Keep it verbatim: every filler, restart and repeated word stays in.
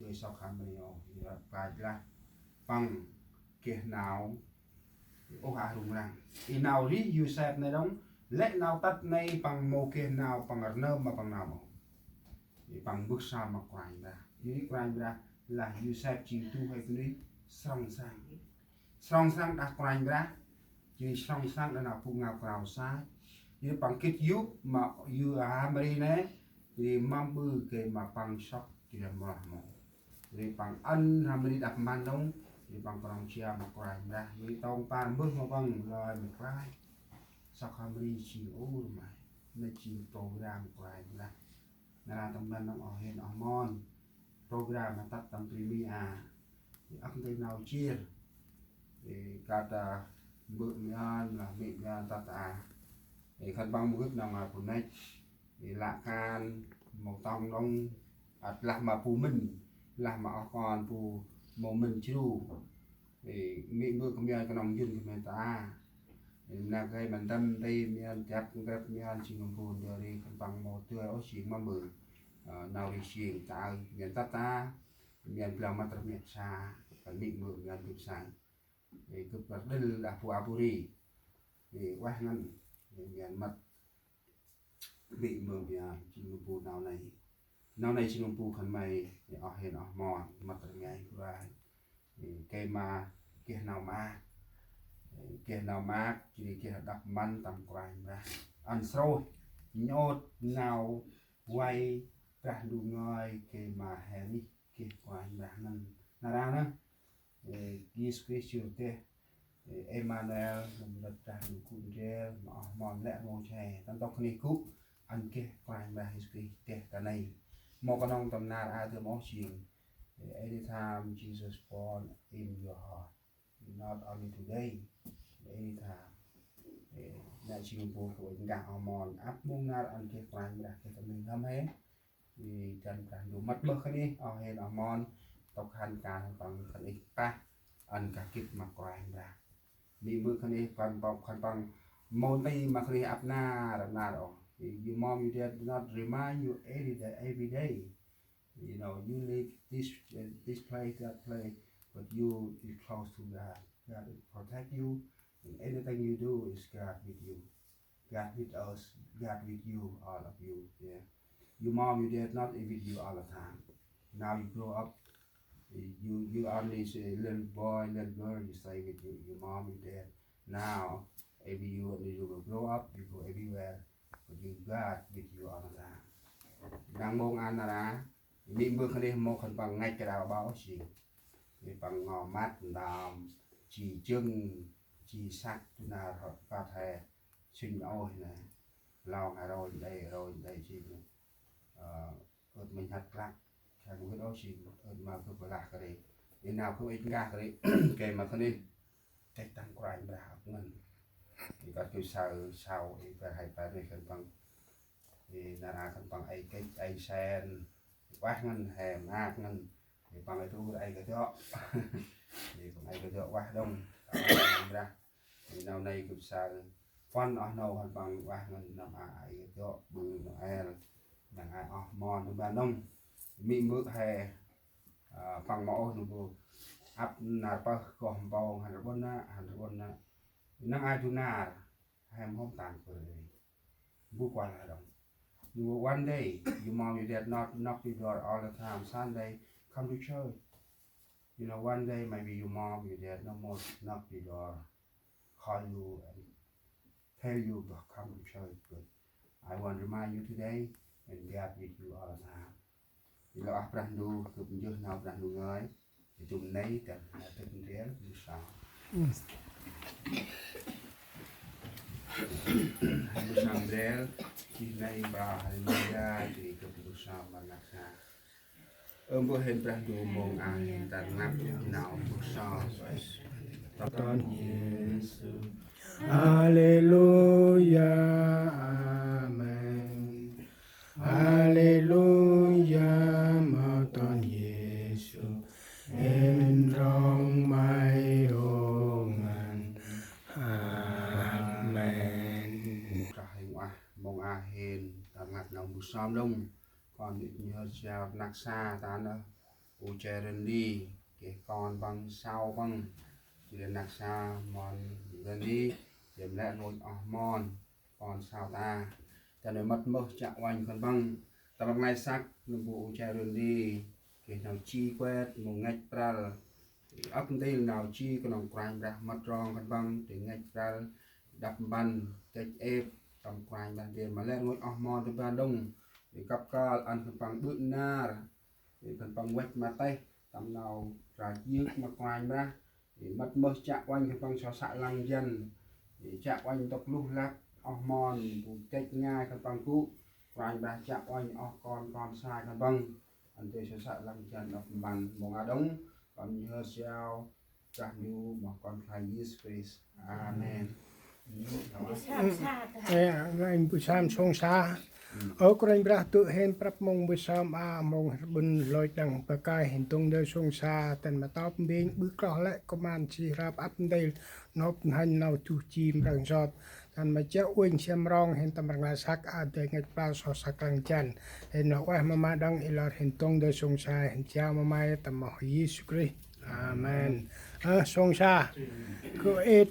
Ê sŏk hăn mri ôh, ê răp klach lah păng geh nau ôh a rŭng răng. Ê nau rêh Yôsep nây đŏng, lĕ nau tât nây păng mâu geh nau păng rnơm ma păng nau mâu. Ê păng mbơh sơm ma Kôranh Brah. Ê Kôranh Brah lah Yôsep jêng du huê bunuyh srăng srăng. Srăng srăng đah Kôranh Brah, jêh ri srăng srăng đah nau phung ngao krao sa. Jêh ri păng gĭt yô̆ ma yô̆ a Mari nê, jêh ri mâm ƀư gay ma păng sŏk jêh ri mlah mâu. Jêh ri păng ăn a Mari đăp mpăn đŏng, jêh ri păng knŏng jao ma Kôranh Brah, jêh ri tông păr mbơh ma păng lơi ma klach. Sŏk a Mari jêng ur ma, nê jêng program Kôranh Brah. Nar aơ tâm ban đŏng oh hên oh mon. Program ma tât tâm bri Mi a. Ê ăp nti nau jêr. Ê kơt a mbơ̆ mian lah mê̆ mian tât a. Ê khân păng mâu gĭt nau ngă bu năch. Ê lăk kan mâu tŏng đŏng. Ăt lah ma bu mĭn. Lah ma oh kon bu mâu mĭn jru. Ê mê̆ mbơ̆ kơ mian knŏng yŭn kơ mian ta. Ê mna gay ma ntăm nti mian jăp ngrăp mian jêng mpun jêh ri khân păng mâu dơi ôh jêng ma mbơ̆. Ơ, nau ri jêng ta aơ mian tât ta. Mian blang măt rmiăt sa. Khân mê̆ mbơ̆ mian gâp sa. Ê gâp băk đĭl đah bu a bu ri. Ê ueh ngăn. Ê mian măt. Mê̆ mbơ̆ mian jêng mpun nau nây. Nau nây jêng mpun khân may. Ê oh hên oh mon. Măt rngai Kôranh. Ê gay ma geh nau maak. Ê geh nau maak, jêh ri geh đăp mpăn tâm Kôranh Brah. Ăn srôih, nhôt nau vay Brah Ndu ngơi gay ma he rêh geh Kôranh Brah ngăn. Nar aơ nê, ê Yêsu Krist jêh ri deh, ê Êmanuel, nâm lăt Brah Ndu gŭ ndrel, ma oh mon lĕ rngôch he. Ta ntŭk nê gŭ, ăn geh Kôranh Brah Yêsu Krist deh ta nây. Mâu knŏng tâm nar aơ dơm ôh jêng. Ê, anytime Jesus born in your heart. Not only today, but anytime. Ê, nê jêng mpun gâp oh mon. Ăp mông nar ăn geh Kôranh Brah geh tâm nây ngăm he. Ê dăn Brah Ndu mât mơh khân ê, oh hên oh mon. Tŭk hăn kan păng khân ê pah. Ăn gah gĭt ma Kôranh Brah. Mê̆ mbơ̆ khân ê păng păng khân păng mâu nti ma khân ê ăp nar nar ôh. Ê, your mom, your dad do not remind you every day, every day. You know, you live this, uh, this place, that place, but you is close to God. God will protect you, and anything you do is God with you. God with us, God with you, all of you. Yeah. Your mom, your dad not with you all the time. Now you grow up, you, you only say little boy, little girl, you stay with you, your mom, your dad. Now, every you, you will grow up, you go everywhere, but you God with you all the time. Năng mông ăn ra, mê̆ mbơ̆ khân ê mâu khân păng ngăch krao ƀâo jêng. Ê păng ngo măt ntơm, ji jâng, ji săk, tu nar hŏt păt he, sĭn ôh nê. Long he rônh đê, rônh đê jêng. Ơ, ơt mĭnh hăt klăk, kha mâu gĭt ôh jêng, ơt ma gâp lah kơt ri. Ê nau gâp êch nkah kơt ri, gay ma khân ê. Têch tăng Kôranh Brah ăp ngăn. Ê kơt gâp saơ, saơ, ê bar he bar nê khân păng. Ê nar aơ khân păng ê kêch, ê sen. Ueh ngăn, he maak ngăn. Ê păng ê tu ê kơt dŏ. Ê păng ê kơt dŏ ueh đŏng. Kôranh Brah. Ê nau nây gâp saơ. Păng oh nô khân păng ueh ngăn năm a ê kơt dŏ ƀư Noel. Năng ai oh mon tâm ban đŏng. Mê̆ mbơ̆ he. Ơ, păng mâu ôh nơm bu. Ăp nar pơh koh mpông hăn rƀŭn nê, hăn rƀŭn nê. Năng ai du nar. He mâu hôm tăng kơ ri. Bu kuăl he đŏng. You know, one day, your mom, your dad not knock your door all the time. Sunday, come to church. You know, one day maybe your mom, your dad no more knock your door, call you and tell you to come to church. But I want to remind you today, and God with you all the time. Ê lor ah Brah Ndu, gâp njuih nau Brah Ndu ngơi. Ê dŭm nây, gâp nau tât ndrel, bu sa. Bu sa ndrel, jêh nây ba, haleluya, jêh ri gâp bu sa ma ngăk sa. Ơ, mbơ̆ hên Brah Ndu mông a hên ta ngăp nau bu sa. Ton Yêsu. Haleluya, amen. Haleluya, ma ton Yêsu, hên rong may ơ ngăn. Amen. Trah hên uah, mông a hên, ta ngăp nau bu sa đŏng. Kon nik nhơ siar nak sa ta nơ. u che Rơn Li, geh kon păng sau păng, jêh ri rnăk sa mon Rơn Li, jêh ma lĕ rngôch oh mon kon sau ta. Ta nây mât mơh chiă uănh khân păng, tâm rnglay săk nâm bu u che Rơn Li, geh nau ji kuet mâu ngăch prăl, ăp ntil nau ji knŏng Kôranh Brah mât rong khân păng, di ngăch prăl, đăp mpăn, kăch êp tâm Kôranh Brah, di ma lĕ rngôch oh mon tâm ban đŏng, di kăp kơl ăn khân păng ƀư nar, di khân păng văch ma têh tâm nau rach yơk ma Kôranh Brah, di mât mơh chiă uănh khân păng so sa lăng jăn, di chiă uănh ntŭk luh lăp oh mon bu kăch ngai khân păng gŭ, Kôranh Brah chiă uănh oh kon kon sai khân păng. Ăn di so sa lăng jăn đăp mpăn mông a đŏng, kon nhhơt siau, Brah Ndu, ma kon Kôranh Yêsu Krist. Amen. Ê, anh bu sam sông sa. Ơ Kôranh Brah, tŭ hên prăp mông bu sam a mông rbŭn lôch đăng bơkai hên tông dơ sông sa, tăn ma tŏp mbêng ƀư kloh lĕ kôman si rap ăp ntil nôp n'hanh nau chuh chi mrăng sot. Tăn ma chiă uănh siăm rong hên tâm rnglay săk a dơi ngăch prăl so sa lăng jăn. Hên nau ueh ma ma đăng i lor hên tông dơ sông sa hên chiao ma ma tâm moh Yêsu Krist. Amen. Ơ, sông sa. Kơ êt.